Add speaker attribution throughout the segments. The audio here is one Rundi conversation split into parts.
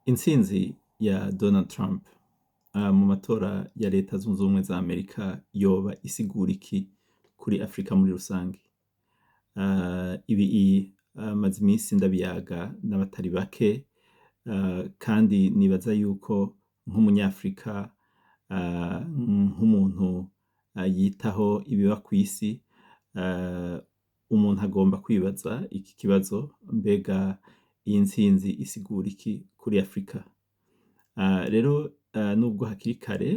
Speaker 1: Intsinzi ya Donald Trump mu matora ya Leta Zunze Ubumwe za Amerika yoba isigura iki kuri Afrika muri rusange? Ibi maze imisi ndabiyaga n'abatari bake, kandi nibaza yuko nk'umunyafrika, nk'umuntu yitaho ibiba kw'isi, umuntu agomba kwibaza iki kibazo: mbega iyi ntsinzi isigura iki kuri Afrika? Rero nubwo hakiri kare,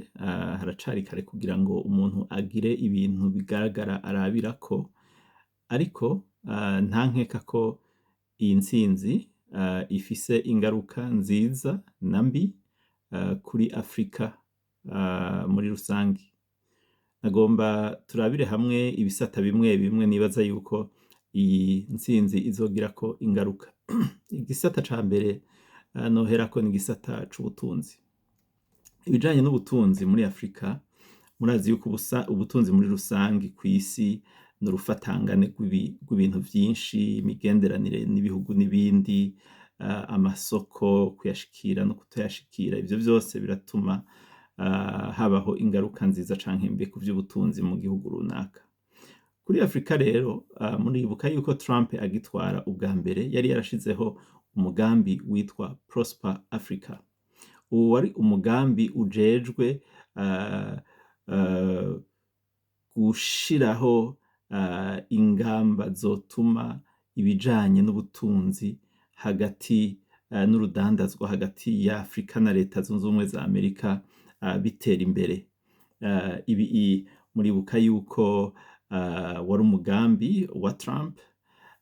Speaker 1: haracari kare kugira ngo umuntu agire ibintu bigaragara arabirako, ariko nta nkeka ko iyi ntsinzi ifise ingaruka nziza na mbi kuri Afrika muri rusangi. Nagomba turabire hamwe ibisata bimwe bimwe nibaza yuko iyi ntsinzi izogirako ingaruka. Igisata ca mbere noherako ni igisata c'ubutunzi. Ibijanye n'ubutunzi muri Afrika, murazi yuko ubutunzi muri rusangi kw'isi ni urufatangane rw'ibintu vyinshi, imigenderanire n'ibihugu n'ibindi, amasoko, kuyashikira no kutayashikira, ivyo vyose biratuma habaho ingaruka nziza canke mbi ku vy'ubutunzi mu gihugu runaka. Kuri Afrika rero, muribuka yuko Trump agitwara ubwa mbere yari yarashizeho umugambi witwa Prosper Africa. Uwo wari umugambi ujejwe gushiraho ingamba zotuma ibijanye n'ubutunzi hagati n'urudandazwa hagati ya Afrika na Leta Zunze Ubumwe za Amerika bitera imbere. Ibi muribuka yuko wari umugambi wa Trump,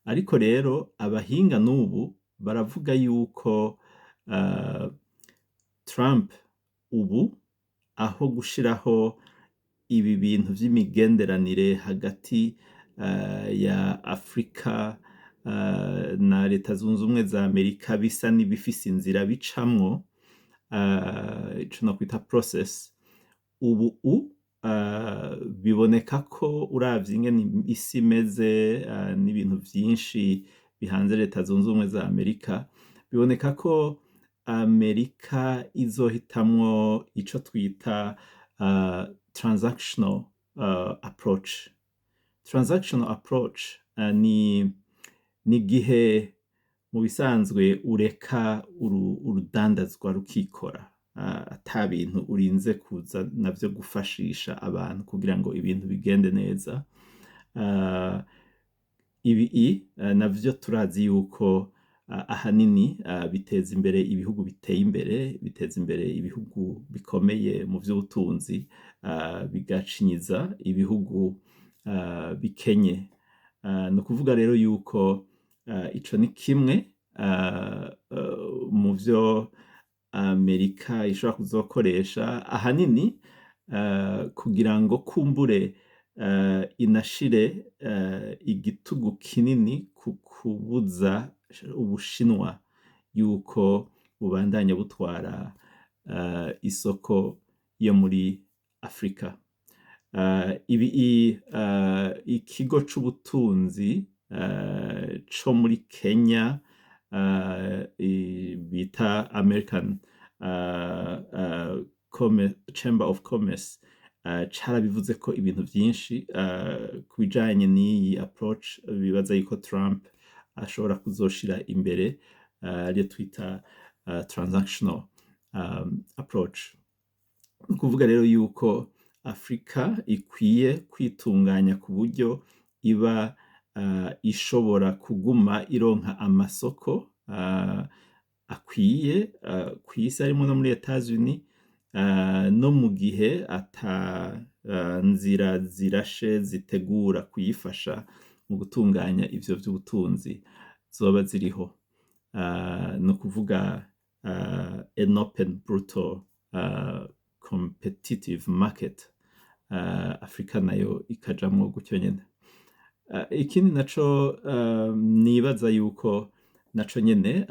Speaker 1: ariko rero abahinga n'ubu baravuga yuko Trump ubu aho gushiraho ibi bintu vy'imigenderanire hagati ya Afrika na Leta Zunze Ubumwe za Amerika bisa n'ibifise inzira bicamwo, ico nokwita process, ubu biboneka ko uravye ingene isi imeze n'ibintu vyinshi bihanze Leta Zunze Ubumwe za Amerika, biboneka ko Amerika izohitamwo ico twita transactional approach. Transactional approach ni igihe mu bisanzwe ureka urudandazwa rukikora, ata bintu urinze kuza navyo gufashisha abantu kugira ngo ibintu bigende neza. Ibi navyo turazi yuko ahanini biteza imbere ibihugu biteye imbere, biteza imbere ibihugu bikomeye mu vy'ubutunzi, bigacinyiza ibihugu bikenye. Ni ukuvuga rero yuko ico ni kimwe mu vyo Amerika ishobora kuzokoresha ahanini kugira ngo kumbure inashire igitugu kinini ku kubuza Ubushinwa yuko bubandanya butwara isoko yo muri Afrika. Ibi ikigo c'ubutunzi co muri Kenya bita American Chamber of Commerce carabivuze ko ibintu vyinshi ku bijanye n'iyi approach bibaza yuko Trump ashobora kuzoshira imbere, ariyo twita transactional approach. Ni ukuvuga rero yuko Afrika ikwiye kwitunganya ku buryo iba ishobora kuguma ironka amasoko akwiye kw'isi, harimwo no muri Etats-Unis, no mu gihe ata nzira zirashe zitegura kuyifasha mu gutunganya ivyo vy'ubutunzi zoba ziriho. Ni ukuvuga an open, brutal, competitive market, Afrika nayo ikajamwo gutyo nyene. Ikindi naco nibaza yuko naco nyene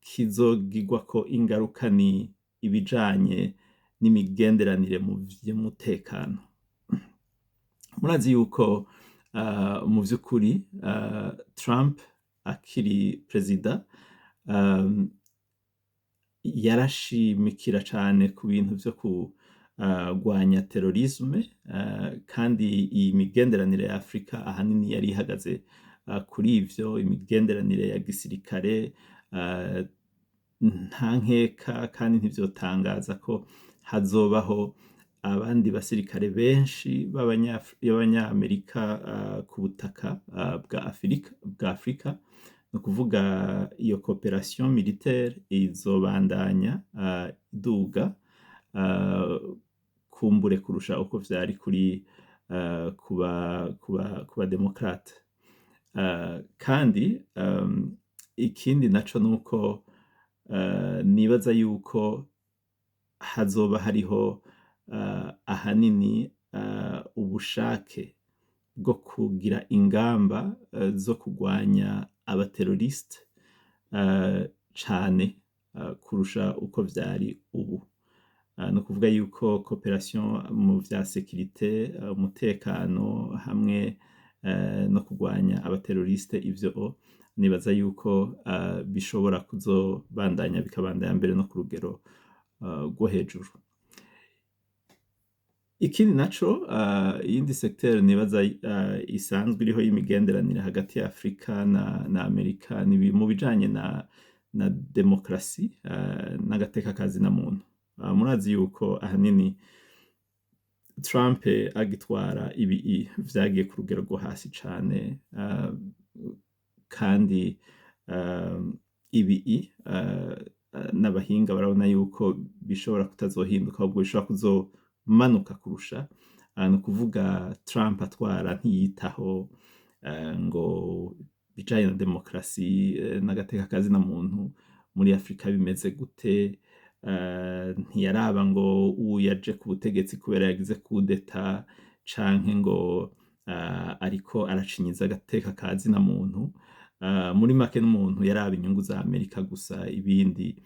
Speaker 1: kizogirwako ingaruka ni ibijanye n'imigenderanire mu vy'umutekano. Murazi yuko mu vy'ukuri Trump akiri perezida. Yarashimikira cane ku bintu vyo kurwanya terrorisme, kandi iyi migenderanire ya Afrika ahanini yari ihagaze kuri ivyo, imigenderanire ya gisirikare. Nta nkeka kandi ntivyotangaza ko hazobaho abandi basirikare benshi b'Abanyamerika ku butaka bwa Afrika. Ni ukuvuga iyo coopération militaire izobandanya iduga kumbure kurusha uko vyari kuri ku ba démocrates. Kandi ikindi naco nuko nibaza yuko hazoba hariho ahanini ubushake bwo kugira ingamba zo kurwanya aba terroristes cane kurusha uko vyari ubu. Ni ukuvuga yuko coopération mu vya sécurité, umutekano hamwe no kurwanya aba terroristes, ivyo nibaza yuko bishobora kuzobandanya, bikabandanya mbere no ku rugero rwo hejuru. Ikindi naco, iyindi secteur nibaza isanzwe iriho y'imigenderanire hagati ya Afrika na Amerika ni mu bijanye na demokarasi n'agateka ka zina muntu. Murazi yuko ahanini Trump agitwara ibi vyagiye ku rugero rwo hasi cane, kandi ibi n'abahinga barabona yuko bishobora kutazohinduka, ahubwo bishobora kuzomanuka kurusha. Ni ukuvuga Trump atwara ntiyitaho ngo bijanye na demokarasi n'agateka ka zina muntu muri Afrika bimeze gute, ntiyaraba ngo uwu yaje ku butegetsi kubera yagize coup d'état canke ngo ariko aracinyiza agateka ka zina muntu. Muri make n'umuntu yaraba inyungu za Amerika gusa, ibindi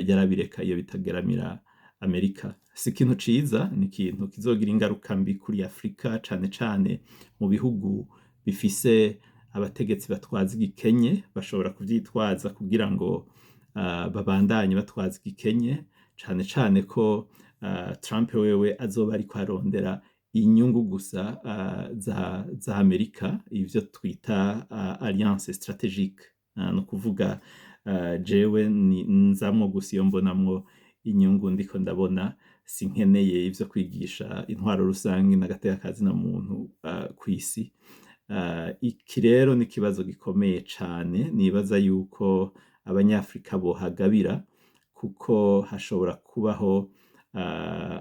Speaker 1: yarabireka iyo bitageramira Amerika. Si ikintu ciza, ni ikintu kizogira ingaruka mbi kuri Afrika, cane cane mu bihugu bifise abategetsi batwaza igikenye, bashobora kuvyitwaza kugira ngo babandanye batwaza igikenye, cane cane ko Trump wewe azoba ariko arondera inyungu gusa za Amerika, ivyo twita alliance stratégique. Ni ukuvuga jewe nzamwo gusa iyo mbonamwo inyungu, ndiko ndabona sinkeneye ivyo kwigisha intwaro rusangi n'agateka ka zina muntu kw'isi. Iki rero ni ikibazo gikomeye cane, nibaza yuko Abanyafrika bohagabira, kuko hashobora kubaho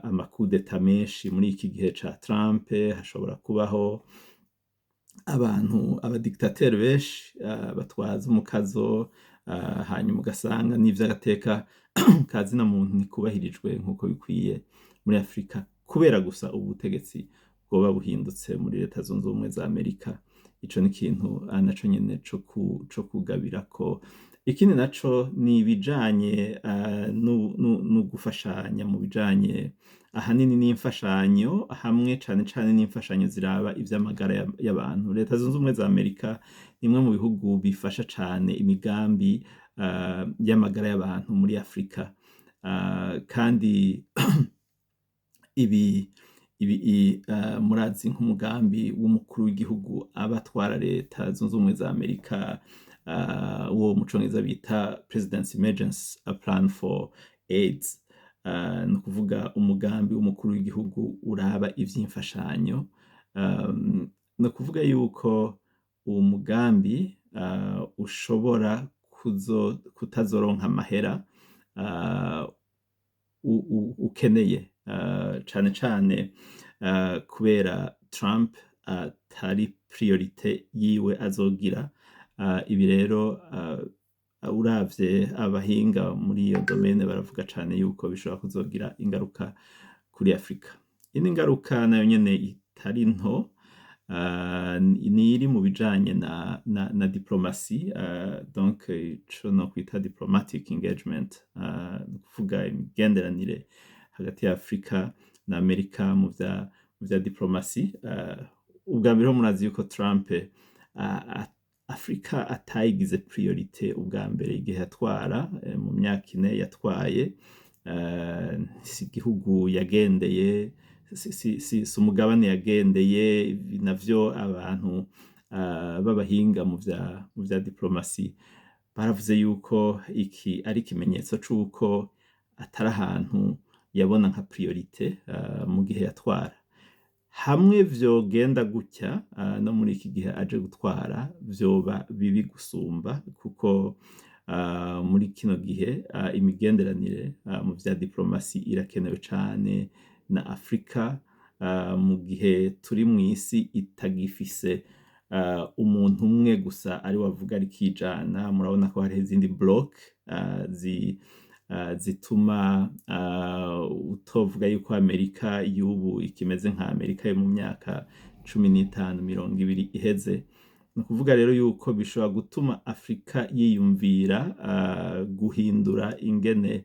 Speaker 1: ama coups d'état menshi muri iki gihe ca Trump, hashobora kubaho abantu aba dictateurs benshi batwaza umukazo, hanyuma ugasanga n'ivy'agateka ka zina muntu ntikubahirijwe nk'uko bikwiye muri Afrika kubera gusa ubutegetsi bwoba buhindutse muri Leta Zunze Ubumwe za Amerika. Ico ni ikintu naco nyene co kugabirako. Ikindi naco ni ibijanye no gufashanya mu bijanye ahanini n'imfashanyo, hamwe cane cane n'imfashanyo ziraba ivy'amagara y'abantu. Leta Zunze Ubumwe za Amerika ni imwe mu bihugu bifasha cane imigambi y'amagara y'abantu muri Afrika, kandi ibi murazi nk'umugambi w'umukuru w'igihugu aba atwara Leta Zunze Ubumwe za Amerika, uwo mu Congereza bita President's Emergency Plan for AIDS, ni ukuvuga umugambi w'umukuru w'igihugu uraba ivy'imfashanyo. Ni ukuvuga yuko uwo mugambi ushobora kutazoronka amahera ukeneye, cane cane kubera Trump atari priorité yiwe azogira. Ibi rero uravye abahinga muri iyo domaine baravuga cane yuko bishobora kuzogira ingaruka kuri Afrika. Iyindi ngaruka nayo nyene itari nto ni iri mu bijanye na diplomatie, donc ico nokwita diplomatic engagement, ni ukuvuga imigenderanire hagati ya Afrika na Amerika mu vya diplomatie. Ubwa mbere ho murazi yuko Trump Afrika atayigize priorité ubwa mbere igihe yatwara mu myaka 4 yatwaye. Si igihugu yagendeye, si umugabane yagendeye. Ibi navyo abantu b'abahinga mu vya diplomasi baravuze yuko iki ari ikimenyetso c'uko atari ahantu yabona nka priorité mu gihe yatwara. Hamwe vyogenda gutya no muri iki gihe aje gutwara, vyoba bibi gusumba, kuko muri kino gihe imigenderanire mu vya diplomasi irakenewe cane na Afrika, mu gihe turi mw'isi itagifise umuntu umwe gusa ari we avuga rikijana. Murabona ko hariho izindi bloc zituma utovuga yuko Amerika y'ubu ikimeze nka Amerika yo mu myaka 15, 20 iheze. Ni ukuvuga rero yuko bishobora gutuma Afrika yiyumvira guhindura ingene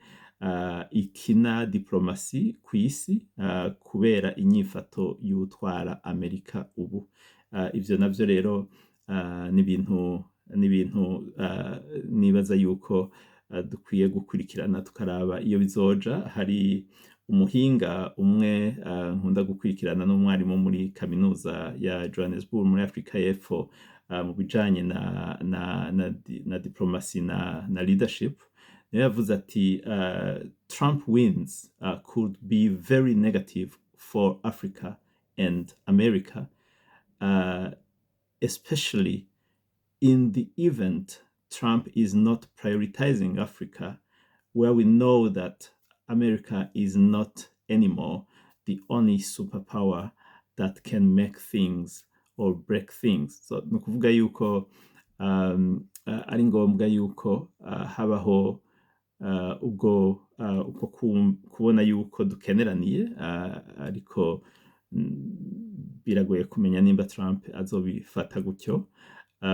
Speaker 1: ikina diplomasi kw'isi kubera inyifato y'uwutwara Amerika ubu. Ivyo navyo rero ni ibintu nibaza yuko dukwiye gukurikirana, tukaraba iyo bizoja. Hari umuhinga umwe nkunda gukurikirana, n'umwarimu muri kaminuza ya Johannesburg muri Afrika y'Epfo, mu bijanye na diplomasi na leadership. Niwe yavuze ati: "Trump wins could be very negative for Africa and America, especially in the event Trump is not prioritizing Africa, where we know that America is not anymore the only superpower that can make things or break things." So, ni ukuvuga yuko ari ngombwa yuko habaho ubwo uko kubona yuko dukeneraniye, ariko biragoye kumenya nimba Trump azobifata gutyo.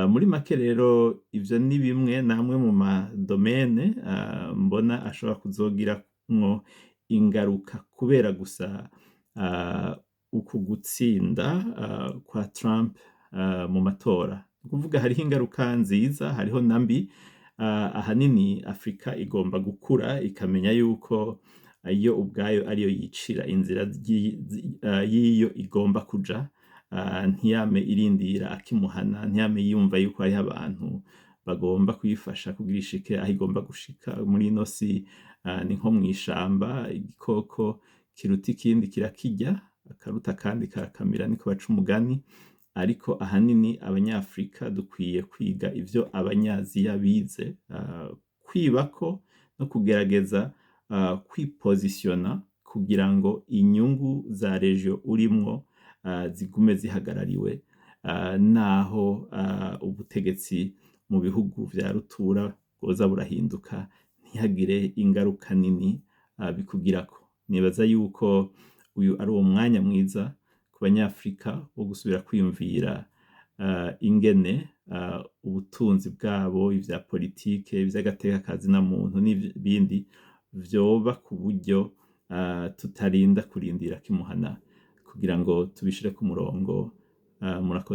Speaker 1: Muri make rero, ivyo ni bimwe namwe mu ma domaines mbona ashobora kuzogiramwo ingaruka kubera gusa uku gutsinda kwa Trump mu matora. Ni ukuvuga hariho ingaruka nziza, hariho na mbi. Ahanini Afrika igomba gukura ikamenya yuko yo ubwayo ariyo yicira inzira y'iyo igomba kuja, ntiyame irindira akimuhana, ntiyame yumva yuko hariho abantu bagomba kuyifasha kugira ishike aho igomba gushika. Muri ino si ni nko mw'ishamba: igikoko kiruta ikindi kirakirya, akaruta akandi karakamira, niko baca umugani. Ariko ahanini Abanyafrika dukwiye kwiga ivyo Abanyaziya bize, kwibako no kugerageza kwipozisiona kugira ngo inyungu za région urimwo zigume zihagarariwe, naho ubutegetsi mu bihugu vya rutura bwoza burahinduka, ntihagire ingaruka nini bikugirako. Nibaza yuko uyu ari uwo mwanya mwiza ku Banyafrika wo gusubira kwiyumvira ingene ubutunzi bwabo, ivya politike, ivy'agateka ka zina muntu n'ibindi vyoba ku buryo tutarinda kurindira kimuhana kugira ngo tubishire ku murongo. Murakoze.